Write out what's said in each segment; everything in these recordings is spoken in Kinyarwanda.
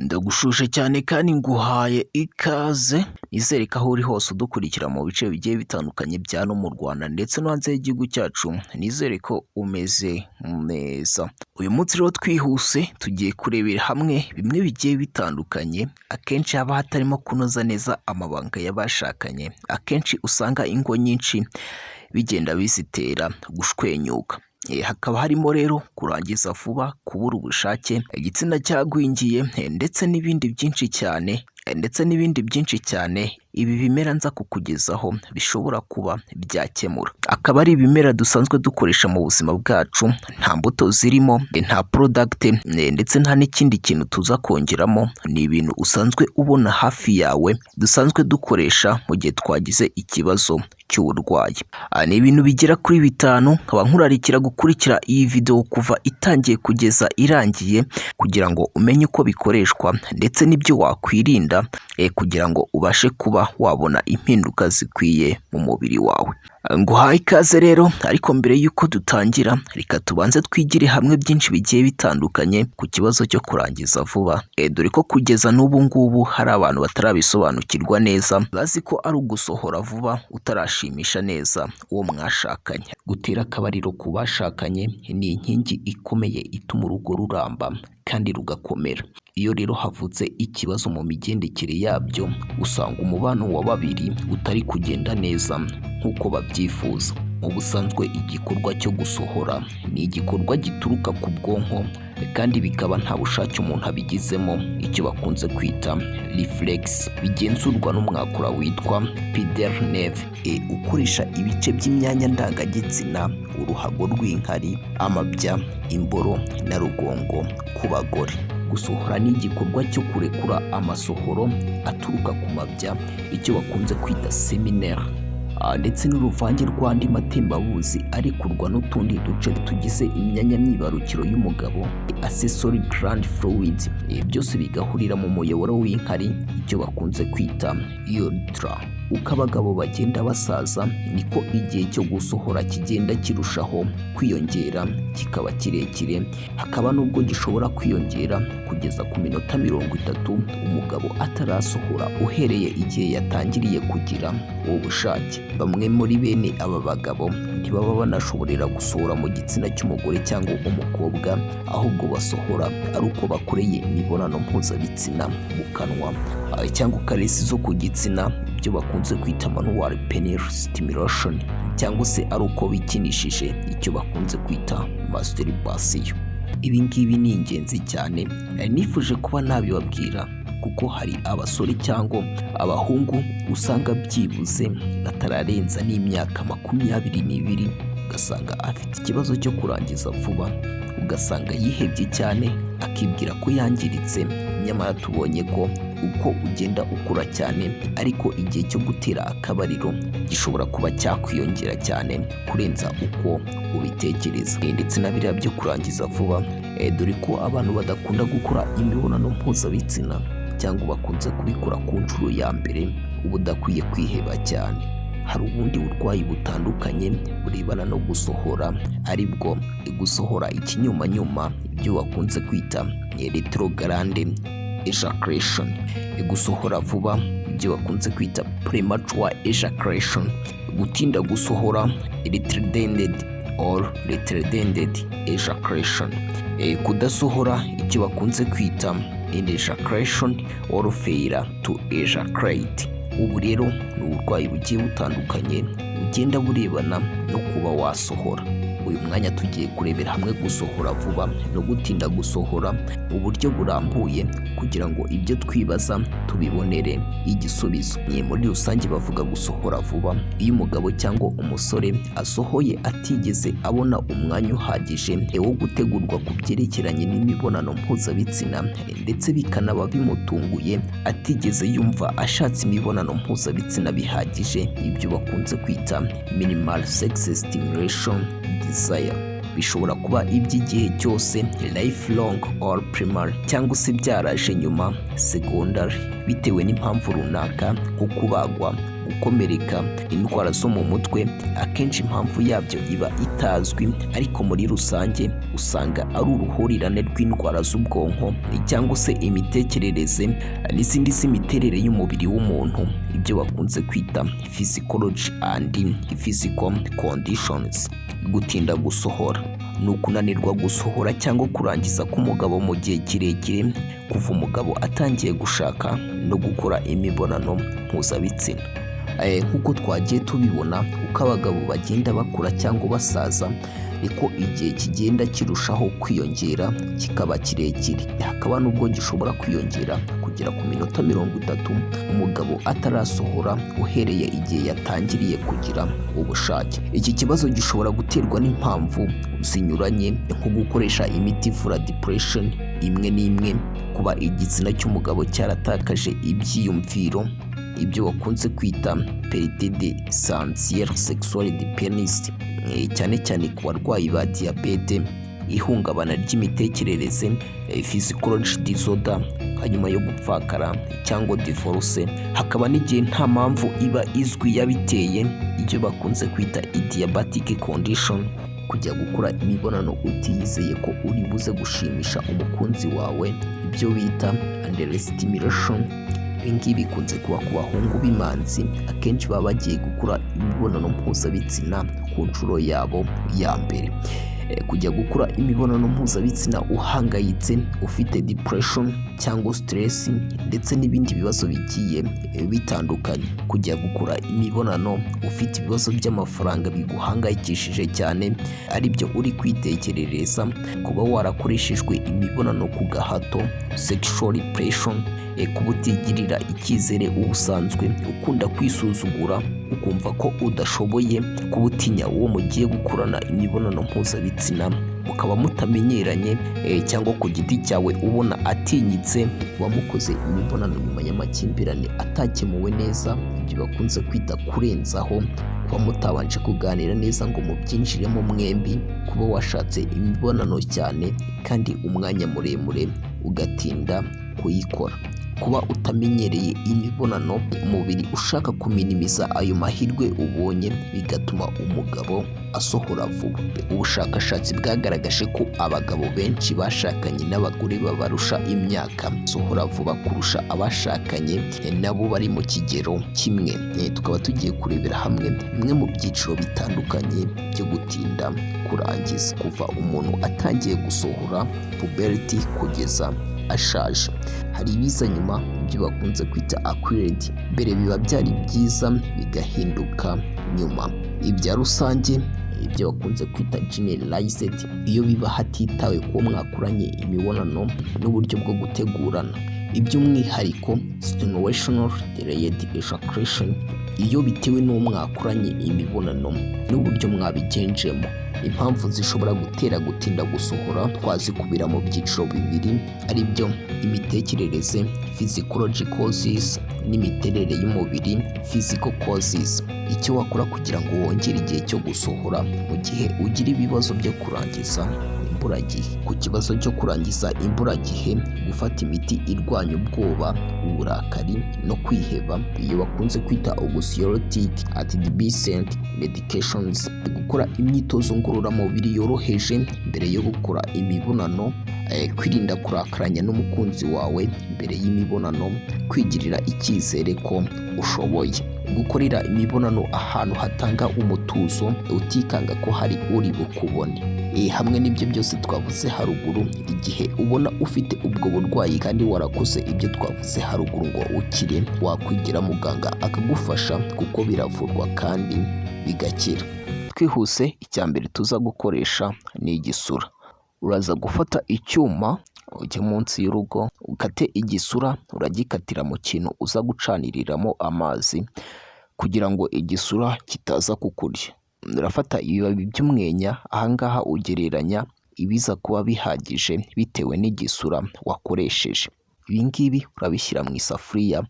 Ndagushuje cyane kandi nguhaye ikaze, nizere ko aho uri hose udukurikira mu bice bigiye bitandukanye bya no mu Rwanda ndetse no hanze y'igihugu cyacu, nizere ko umeze neza. Uyu munsi rero twihuse tugiye kurebera hamwe bimwe bigiye bitandukanye, akenshi haba hatarimo kunoza neza amabanga y'abashakanye, akenshi usanga ingo nyinshi bigenda bizitera gushwenyuka. Hakaba harimo rero kurangiza vuba, kubura ubushake, igitsina cyagwingiye ndetse n'ibindi byinshi cyane ndetse n'ibindi byinshi cyane ibi bimera nza kukugezaho bishobora kuba byakemura. Akaba ari ibimera dusanzwe dukoresha mu buzima bwacu, nta mbuto zirimo, nta product ndetse nta n'ikindi kintu tuza kongeramo, ni ibintu usanzwe ubona hafi yawe dusanzwe dukoresha mu gihe twagize ikibazo cy'uburwayi. Ni ibintu bigera kuri bitanu, nkaba nkurarikira gukurikira iyi video kuva itangiye kugeza irangiye kugira ngo umenye uko bikoreshwa ndetse n'ibyo wakwirinda kugira ngo ubashe kuba wabona impinduka zikwiye mu mubiri wawe. Nguhaye ikaze rero, ariko mbere y'uko dutangira reka tubanze twigire hamwe byinshi bigiye bitandukanye ku kibazo cyo kurangiza vuba, dore ko kugeza n'ubu ngubu hari abantu batarabisobanukirwa neza, bazi ko ari ugusohora vuba utarashimisha neza uwo mwashakanye. Gutera akabariro ku bashakanye ni inkingi ikomeye ituma urugo ruramba kandi rugakomera. Iyo rero havutse ikibazo mu migendekere yabyo, usanga umubano wa babiri utari kugenda neza nk'uko babyifuza. Mu busanzwe igikorwa cyo gusohora ni igikorwa gituruka ku bwonko kandi bikaba nta bushake umuntu abigizemo, icyo bakunze kwita reflex, bigenzurwa n'umwakura witwa pudendal nerve, ukoresha ibice by'imyanya ndangagitsina, uruhago rw'inkari, amabya, imboro na rugongo ku bagore. Gusohora ni igikorwa cyo kurekura amasohoro aturuka ku mabya, icyo bakunze kwita séminaire, ndetse n'uruvange rw'andi matembabuzi arekurwa n'utundi duce tugize imyanya myibarukiro y'umugabo, accessory gland fluids. Byose bigahurira mu muyoboro w'inkari, icyo bakunze kwita urethra. Uko abagabo bagenda basaza niko igihe cyo gusohora kigenda kirushaho kwiyongera kikaba kirekire, hakaba n'ubwo gishobora kwiyongera kugeza ku minota 30 umugabo atarasohora uhereye igihe yatangiriye kugira ubu bushake. Bamwe muri bene aba bagabo ntibaba banashoborera gusohora mu gitsina cy'umugore cyangwa umukobwa, ahubwo basohora ari uko bakoreye imibonano mpuzabitsina mu kanwa cyangwa caresses zo ku gitsina, ibyo bakunze kwita manual penile stimulation, cyangwa se ari uko bikinishije, icyo bakunze kwita masturbation. Ibi ngibi ni ingenzi cyane, nifuje kuba nabibabwira kuko hari abasore cyangwa abahungu usanga byibuze batararenza n'imyaka 22, ugasanga afite ikibazo cyo kurangiza vuba, ugasanga yihebye cyane akibwira ko yangiritse, nyamara tubonye ko uko ugenda ukura cyane ariko igihe cyo gutera akabariro gishobora kuba cyakwiyongera cyane kurenza uko ubitekereza. Ndetse na biriya byo kurangiza vuba, dore ko abantu badakunda gukora imibonano mpuzabitsina cyangwa bakunze kubikora ku nshuro ya mbere, uba udakwiye kwiheba cyane. Hari ubundi burwayi butandukanye burebana no gusohora, aribwo gusohora ikinyumanyuma, ibyo bakunze kwita retrograde ejaculation, gusohora vuba, ibyo bakunze kwita premature ejaculation, gutinda gusohora, retarded or retarded ejaculation, kudasohora, icyo bakunze kwita anejaculation or failure to ejaculate. Ubu rero ni uburwayi bugiye butandukanye bugenda burebana no kuba wasohora. Uyu mwanya tugiye kurebera hamwe gusohora vuba no gutinda gusohora mu buryo burambuye kugira ngo ibyo twibaza tubibonere igisubizo. Ni muri rusange bavuga gusohora vuba iyo umugabo cyangwa umusore asohoye atigeze abona umwanya uhagije wo gutegurwa ku byerekeranye n'imibonano mpuzabitsina, ndetse bikanaba bimutunguye atigeze yumva ashatse imibonano mpuzabitsina bihagije, ibyo bakunze kwita minimal sex stimulation desire. Bishobora kuba iby'igihe cyose, lifelong or primary, cyangwa se byaraje nyuma, secondary, bitewe n'impamvu runaka nko kubagwa, gukomereka, indwara zo mu mutwe. Akenshi impamvu yabyo iba itazwi, ariko muri rusange usanga ari uruhurirane rw'indwara z'ubwonko cyangwa se imitekerereze n'izindi z'imiterere y'umubiri w'umuntu, ibyo bakunze kwita physiology and physical conditions. Gutinda gusohora ni ukunanirwa gusohora cyangwa kurangiza k'umugabo mu gihe kirekire, kuva umugabo atangiye gushaka no gukora imibonano mpuzabitsina. Nk'uko twagiye tubibona, uko abagabo bagenda bakura cyangwa basaza niko igihe kigenda kirushaho kwiyongera kikaba kirekire, hakaba n'ubwo gishobora kwiyongera kugera ku minota 30 umugabo atarasohora uhereye igihe yatangiriye kugira ubushake. Iki kibazo gishobora guterwa n'impamvu zinyuranye, nko gukoresha imiti ivura depression imwe n'imwe, kuba igitsina cy'umugabo cyaratakaje ibyiyumviro, ibyo bakunze kwita perte de sensibilité sexuelle du pénis, cyane cyane ku barwayi ba diyabete, ihungabana ry'imitekerereze, physiology disorder, hanyuma yo gupfakara cyangwa divorce. Hakaba n'igihe nta mpamvu iba izwi yabiteye, ibyo bakunze kwita idiopathic condition. Kujya gukora imibonano utiyizeye ko uri buze gushimisha umukunzi wawe, ibyo bita understimulation. Ibi ngibi bikunze kuba ku bahungu b'imanzi, akenshi baba bagiye gukora imibonano mpuzabitsina ku nshuro yabo ya mbere. Kujya gukora imibonano mpuzabitsina uhangayitse, ufite depression cyangwa stress ndetse n'ibindi bibazo bigiye bitandukanye. Kujya gukora imibonano ufite ibibazo by'amafaranga biguhangayikishije cyane, aribyo uri kwitekerereza, kuba warakoreshejwe imibonano ku gahato, sexual repression, kuba utigirira icyizere ubusanzwe, ukunda kwisuzugura, ukumva ko udashoboye, kuba utinya uwo mugiye gukorana imibonano mpuzabitsina mukaba mutamenyeranye, cyangwa ku giti cyawe ubona atinyitse, kuba mukoze imibonano nyuma y'amakimbirane atakemuwe neza, ibyo bakunze kwita kurenzaho, kuba mutabanje kuganira neza ngo mubyinjiremo mwembi, kuba washatse imibonano cyane kandi umwanya muremure ugatinda kuyikora, kuba utamenyereye imibonano, umubiri ushaka kuminimiza ayo mahirwe ubonye, bigatuma umugabo asohora vuba. Ubushakashatsi bwagaragaje ko abagabo benshi bashakanye n'abagore babarusha imyaka basohora vuba kurusha abashakanye nabo bari mu kigero kimwe. Tukaba tugiye kurebera hamwe bimwe mu byiciro bitandukanye byo gutinda kurangiza, kuva umuntu atangiye gusohora, puberty, kugeza ashaje. Hari ibiza nyuma, ibyo bakunze kwita acquired, mbere biba byari byiza bigahinduka nyuma. Ibya rusange, ibyo bakunze kwita generalized, iyo biba hatitawe kuwo mwakoranye imibonano n'uburyo bwo gutegurana. Iby'umwihariko, situational delayed ejaculation, iyo bitewe n'uwo mwakoranye imibonano n'uburyo mwabigenjemo. Impamvu zishobora gutera gutinda gusohora twazikubira mu byiciro bibiri, ari byo imitekerereze, physiology causes, n'imiterere y'umubiri, physical causes. Icyo wakora kugira ngo wongere igihe cyo gusohora mu gihe ugira ibibazo byo kurangiza imburagihe. Ku kibazo cyo kurangiza imburagihe, gufata imiti irwanya ubwoba, uburakari no kwiheba, iyo bakunze kwita anxiolytic, antidepressant medications, gukora imyitozo ngororamubiri yoroheje mbere yo gukora imibonano, kwirinda kurakaranya n'umukunzi wawe mbere y'imibonano, kwigirira icyizere ko ushoboye, gukorera imibonano ahantu hatanga umutuzo utikanga ko hari uri bukubone. Hamwe n'ibyo byose twavuze haruguru, igihe ubona ufite ubwo burwayi kandi warakoze ibyo twavuze haruguru ngo ukire, wakwigira muganga akagufasha kuko biravurwa kandi bigakira. Twihuse, icya mbere tuza gukoresha ni igisura. Uraza gufata icyuma, ujye munsi y'urugo ukate igisura, uragikatira mu kintu uza gucaniriramo amazi kugira ngo igisura kitaza kukurya. Urafata ibibabi by'umwenya, ahangaha ugereranya ibiza kuba bihagije bitewe n'igisura wakoresheje. Ibi ngibi urabishyira mu isafuriya,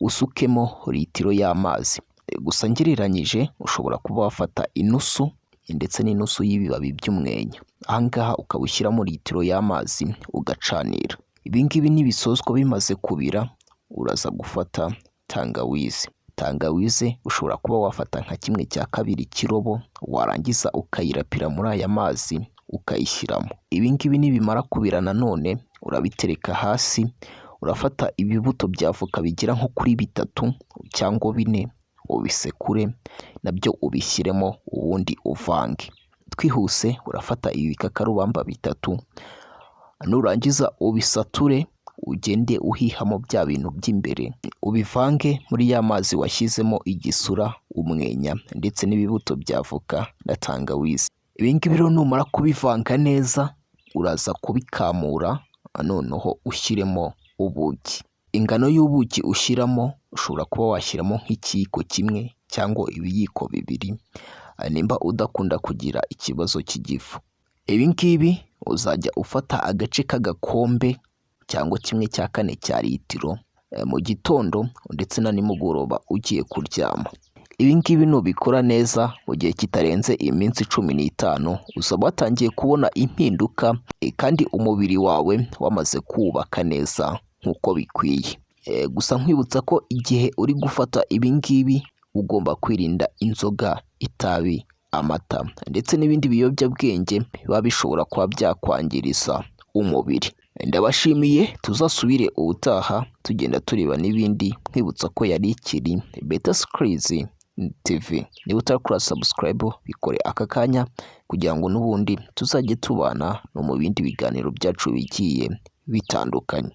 usukemo litiro y'amazi. Gusa ngereranyije ushobora kuba wafata inusu ndetse n'inusu y'ibibabi by'umwenya. Aha ngaha ukaba ushyiramo litiro y'amazi ugacanira. Ibi ngibi nibisozwa bimaze kubira, uraza gufata tangawizi. Tangawize ushobora kuba wafata nka 1/2 cy'irobo, warangiza ukayirapira muri aya mazi ukayishyiramo. Ibi ngibi nibimara kubira nanone urabitereka hasi, urafata ibibuto bya avoka bigera nko kuri 3 cyangwa 4 ubisekure nabyo ubishyiremo ubundi uvange. Twihuse urafata ibi bikakarubamba 3, nurangiza ubisature ugende uhihamo bya bintu by'imbere, ubivange muri ya mazi washyizemo igisura, umwenya ndetse n'ibibuto bya avoka na tangawizi. Ibi ngibi rero numara kubivanga neza uraza kubikamura noneho ushyiremo ubuki. Ingano y'ubuki ushyiramo ushobora kuba washyiramo nk'ikiyiko 1 cyangwa ibiyiko 2 nimba udakunda kugira ikibazo cy'igifu. Ibi ngibi uzajya ufata agace k'agakombe cyangwa 1/4 cya litiro mu gitondo ndetse na nimugoroba ugiye kuryama. Ibi ngibi nubikora neza mu gihe kitarenze iminsi 15 uzaba watangiye kubona impinduka kandi umubiri wawe wamaze kuwubaka neza nk'uko bikwiye. Gusa nkwibutsa ko igihe uri gufata ibi ngibi ugomba kwirinda inzoga, itabi, amata ndetse n'ibindi biyobyabwenge biba bishobora kuba byakwangiriza umubiri. Ndabashimiye, tuzasubire ubutaha tugenda tureba n'ibindi, nkwibutsa ko yari ikiri Beta Skills TV. Niba utarakora subscribe bikore aka kanya kugira ngo n'ubundi tuzajye tubana no mu bindi biganiro byacu bigiye bitandukanye.